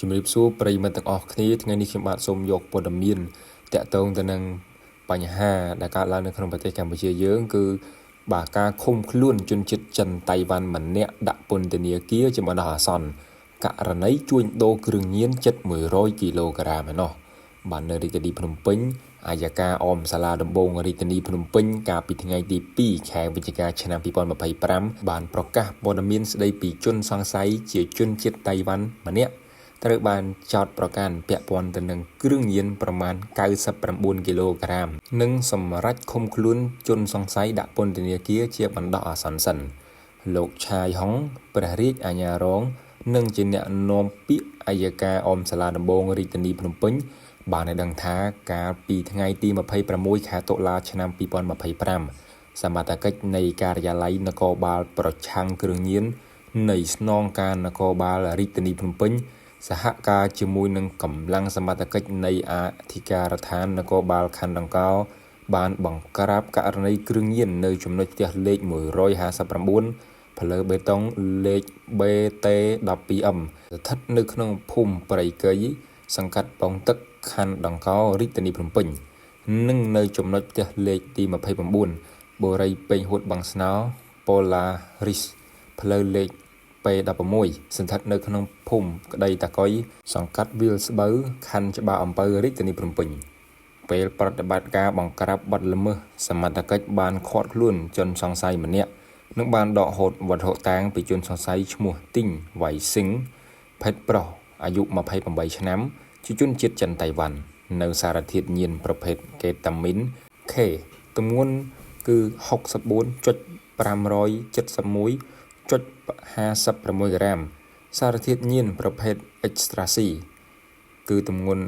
ជំរាបសួរប្រិយមិត្តទាំងអស់គ្នាថ្ងៃនេះខ្ញុំបាទសូមយកព័ត៌មានតាក់ទងទៅនឹងបញ្ហាដែលកើតឡើងនៅក្នុងប្រទេសកម្ពុជាយើងគឺបាទការឃុំខ្លួនជនជាតិចិនតៃវ៉ាន់ម្នាក់ដាក់ពន្ធនាគារជាបណ្ដោះអាសន្នករណីជួញដូរគ្រឿងញៀនជិត100គីឡូក្រាមឯណោះបាទនៅរាជធានីភ្នំពេញអាយកាអមសាលាដំបងរាជធានីភ្នំពេញកាលពីថ្ងៃទី2ខែវិច្ឆិកាឆ្នាំ2025បានប្រកាសព័ត៌មានស្ដីពីជនសង្ស័យជាជនជាតិតៃវ៉ាន់ម្នាក់ត្រូវបានចោទប្រកាន់ពាក់ព័ន្ធទៅនឹងគ្រឿងញៀនប្រមាណ99គីឡូក្រាមនិងសម្រេចឃុំខ្លួនជនសង្ស័យដាក់ពន្ធនាគារជាបណ្ដោះអាសន្នសិនលោកឆាយហុងព្រះរាជអាជ្ញារងនិងជាអ្នកនាំពាក្យអយ្យការអមសាលាដំបងរាជធានីភ្នំពេញបានឲ្យដឹងថាកាលពីថ្ងៃទី26ខែតុលាឆ្នាំ2025សមត្ថកិច្ចនៃការិយាល័យនគរបាលប្រឆាំងគ្រឿងញៀននៃស្នងការនគរបាលរាជធានីភ្នំពេញសហការជាមួយនឹងកម្លាំងសមត្ថកិច្ចនៃអធិការដ្ឋាននគរបាលខណ្ឌដង្កោបានបង្ក្រាបករណីគ្រឿងញៀននៅចំណុចផ្ទះលេខ159ផ្លូវបេតុងលេខ BT12M ស្ថិតនៅក្នុងភូមិព្រៃកីសង្កាត់ពងទឹកខណ្ឌដង្កោរាជធានីភ្នំពេញនិងនៅចំណុចផ្ទះលេខទី29បូរីពេញហួតបឹងស្នោប៉ូឡារីសផ្លូវលេខ P16 ស្ថិតនៅក្នុងភូមិក្តីតាកុយសង្កាត់វាលស្បូវខណ្ឌច្បារអំពៅរាជធានីភ្នំពេញពេលប្រតិបត្តិការបង្ក្រាបបទល្មើសសមត្ថកិច្ចបានឃាត់ខ្លួនជនសង្ស័យម្នាក់និងបានដកហូតវត្ថុតាងពីជនសង្ស័យឈ្មោះទីងវៃស៊ីងភេទប្រុសអាយុ28ឆ្នាំជាជនជាតិចិនតៃវ៉ាន់នៅសារធាតុញៀនប្រភេទកេតាមីន K ទម្ងន់គឺ64.571.56ក្រាមសារធាតុញៀនប្រភេទអិចស្ត្រាស៊ីគឺទម្ងន់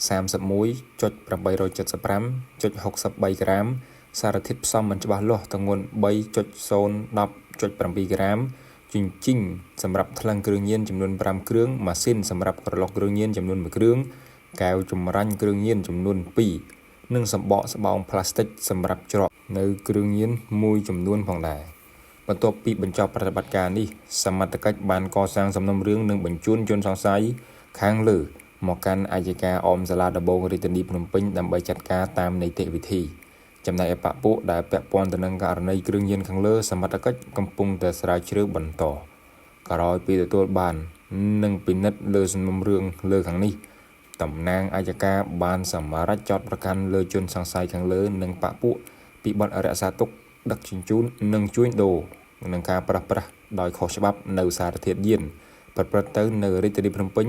31.875.63ក្រាមសារធាតុផ្សំមិនច្បាស់លាស់ទម្ងន់3.010.7ក្រាមជញ្ជីងសម្រាប់ថ្លឹងគ្រឿងញៀនចំនួន5គ្រឿងម៉ាស៊ីនសម្រាប់ក្រឡុកគ្រឿងញៀនចំនួន1គ្រឿងកែវចម្រាញ់គ្រឿងញៀនចំនួន2និងសម្បកស្បោងប្លាស្ទិកសម្រាប់ច្រកនៅគ្រឿងញៀនមួយចំនួនផងដែរបន្ទាប់ពីបញ្ចប់ប្រតិបត្តិការនេះសមត្ថកិច្ចបានកសាងសំណុំរឿងនិងបញ្ជូនជនសង្ស័យខាងលើមកកាន់អយ្យការអមសាលាដំបងរាជធានីភ្នំពេញដើម្បីចាត់ការតាមនីតិវិធីចំណែកឯបពុដែលពាក់ព័ន្ធទៅនឹងករណីគ្រឿងញៀនខាងលើសមត្ថកិច្ចកំពុងតែស្រាវជ្រាវបន្តក្រោយពីទទួលបាននិងពិនិត្យលើសំណុំរឿងលើខាងនេះតំណាងអយ្យការបានសម្រេចចោទប្រកាន់លើជនសង្ស័យខាងលើនិងបពុពីបទរក្សាទុកដឹកជញ្ជូននិងជួញដូរនិងការប្រាស្រ័យដោយខុសច្បាប់នៅសារធាតុញៀនប្រព្រឹត្តទៅនៅរាជធានីភ្នំពេញ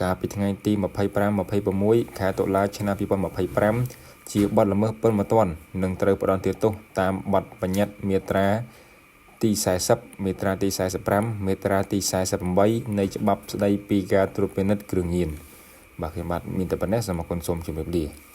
កាលពីថ្ងៃទី25 26ខែតុលាឆ្នាំ2025ជាបទល្មើសព្រហ្មទណ្ឌនិងត្រូវផ្តន្ទាទោសតាមបទបញ្ញត្តិមាត្រាទី40មាត្រាទី45មាត្រាទី48នៃច្បាប់ស្តីពីការត្រួតពិនិត្យគ្រឿងញៀនបាទខ្ញុំបាទមានតែប៉ុណ្ណេះសូមអរគុណសូមជម្រាបលា។